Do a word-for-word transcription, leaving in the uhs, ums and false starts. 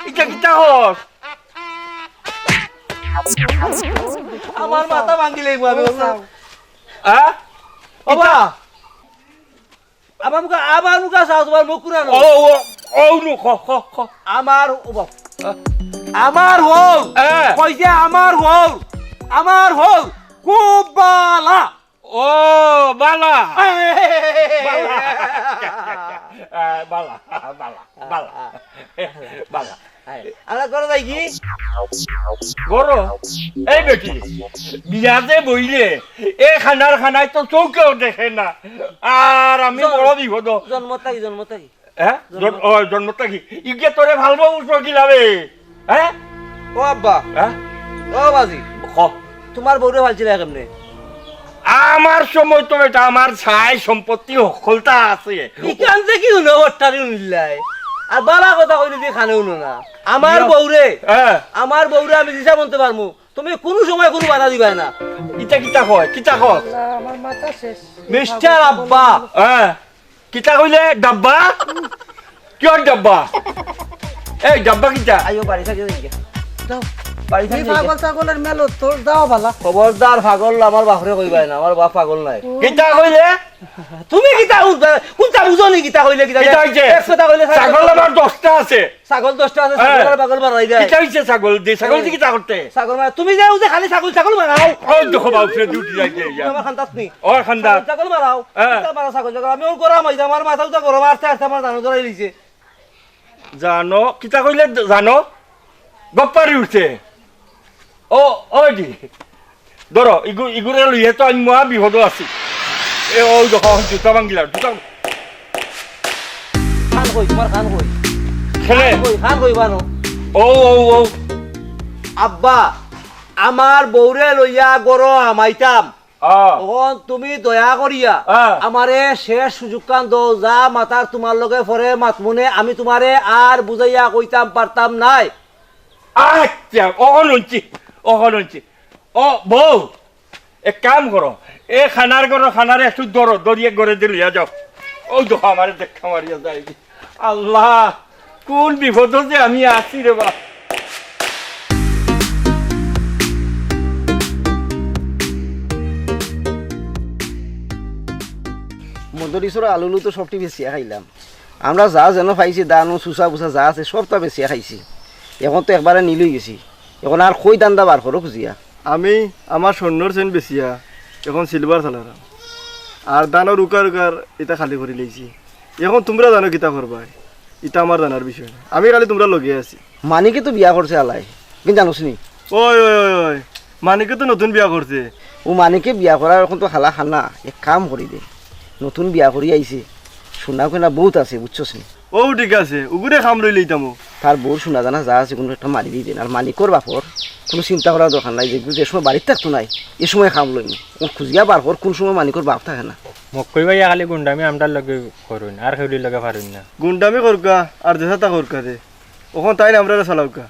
ইটা কিতা কস? আমার মাথা ভাঙিলে আমি। হ্যাঁ? ও বা, আবার মুখা, আবার মুখা চাও, তোমার মুখ কুরানো। ও, ও, ও নু, খ, খ, খ। আমার, ও বাপ। আমার হউর। হ্যাঁ। কইছে আমার হউর। আমার হউর। খুব বালা। ও, বালা। এই। বালা। আহ, বালা, বালা, বালা। বালা। আয়। আমরা ঘরো যাই কি? ঘরো? এই বেটি, বিয়াতে বইলে, এ খানার খানায় তো চউখেও দেখে না। আর আমি জন-, বড় বিপদ। জন্ম থাকি, জন্ম থাকি। হ্যাঁ? জন-, জন্ম- ও, জন্ম থাকি। ইগে তোরে ভালবাবু চকি লাভে। হ্যাঁ? ও আব্বা। হ্যাঁ? ও বাজি। ক। তোমার বউরে ফালছিলা কেমনে? আমার সময় তো বেটা আমার ছাই সম্পত্তি হকলতা আছে। ইখান যে কি হুনো বট্টারি হুনিলাই। আর বালা কথা কইলে যে খানে হুনো না। আমার ইয়া। বউরে, হ্যাঁ। আমার বউরে আমি দিশা বলতে পারমু। তুমি কোনো সময় কোনো বাধা দিবায় না। ইটা কিতা কয়? কিতা কয়? আল্লাহ, আমার মাথা শেষ। মিস্টার আব্বা। হ্যাঁ। কিতা কইলে? ডাব্বা? কিয়র ডাব্বা? এই ডাব্বা কিতা? আইও, বাড়ি থাকি যাই গিয়া। যাও। বাড়ি থাকি এই যাই গিয়া। পাগল ছাগলের মেলো তোর যাও ভালা। খবরদার পাগল আমার বাপরে কইবায় না, আমার বাপ পাগল নায়। কিতা কইলে? তুমি কিতা বুঝবা? কুনটা বুঝো নি কিতা কইলে কিতা? কিতা অইছে? এক কথা কইলে ছাগল আমার দশটা আছে। ছাগল দশটা আছে, হ্যাঁ। ছাগল আর পাগল মারাই দেয়। কিতা অইছে ছাগল দি? ছাগল দি কিতা করতে? ছাগল মারা, তুমি যে ওই যে খালি ছাগল, ছাগল মারাও। ওই দেখো বাউফে দুটি যাইছে ইয়া। আমার খান্দাত নি। ও খান্দাত। ছাগল, ছাগল মারাও। হ্যাঁ। কিতা মারা ছাগল, ছাগল। আমি ওর গরম হইছে, আমার মাথা উতা গরম, আস্তে আস্তে আমার জানো ধরাই লিছে। জানো, কিতা কইলে জানো? গপ্পারি উঠছে। ও, ওই দি। ধরো, ইগু-, ইগুরে লইয়া তো আমি মহা বিপদো আছি। এ, ওই দেখো, জুতা ভাঙ্গিলা, জুতা ভাঙ্গিলা। খান কই, তোমার খান কই? খেলে। খান কই, খান কই বানো? ও, ও, ও। আব্বা, আমার বউরে লইয়া গরো হামাইতাম। আ। অখন তুমি দয়া করিয়া আ। আমারে শেষ সুযোগখান দেও, যা মাতার তোমার লগে পরে মাতমুনে, আমি তোমারে আর বুঝাইয়া কইতাম পারতাম নায়। আচ্ছা, অখন হুনছি, অখন হুনছি। ও বউ, এক কাম করো, এ খানার ঘরো খানারে একটু ধরো, ধরিয়া ঘরে দি লইয়া যাও। ওই দেখো আমারে দেখা মারিয়া যায়। আল্লাহ, কোন বিপদো যে আমি আছি রে বা। মদরিছর আলু উলু তো সবটি বেচিয়া খাইলাম। আমরা যা যেন পাইছি, ধান, সুসা বুসা যা আছে, সবতা বেচিয়া খাইছি। অখন তো একবারে নীল অইগেছি। অখন আর কই ধান্দা বার করো খুজিয়া? আমি আমার স্বর্ণর চেইন বেচিয়া অখন silver চালাইরাম। আর ধানর উকার উকার ইতা খালি করিলাইছি। অখন তুমরা জানো কিতা করবায়, ইতা আমার জানার বিষয় না। আমি খালি তুমরার লগে আছি। মানিকে তো বিয়া করছে আলাই, কিন্তু জানোস নি? ওই, ওই, ওই, ওই, মানিকে তো নতুন বিয়া করছে। ও মানিকে বিয়া করার অখন তো হালা খানা, এক কাম করি দে, নতুন বিয়া করি আইছে, সোনা কইনা বউত আছে, বুঝছস নি? ও ঠিক আছে, উগুরে কাম লইলাইতাম। তার বউর সোনা দানা যা আছে, কুনু একটা মারি দিবেন। আর মানিকর বাপর কুনু চিন্তা করার দরকার নাই, যে, যে সময় বাড়িত থাকতো নায়, এ সময় কাম লইন। অখন খুজিয়া বার কর, কুন সময় মানিকর বাপ থাকে না। মক্কই ভাইয়া খালি গুন্ডামি আমরার লগে করইন, আর কেউরির লগে পারইন না। গুন্ডামি করউক্কা, আর যেতা তা করউক্কা দে। অখন তাইন আমরারে চালাউক্কা।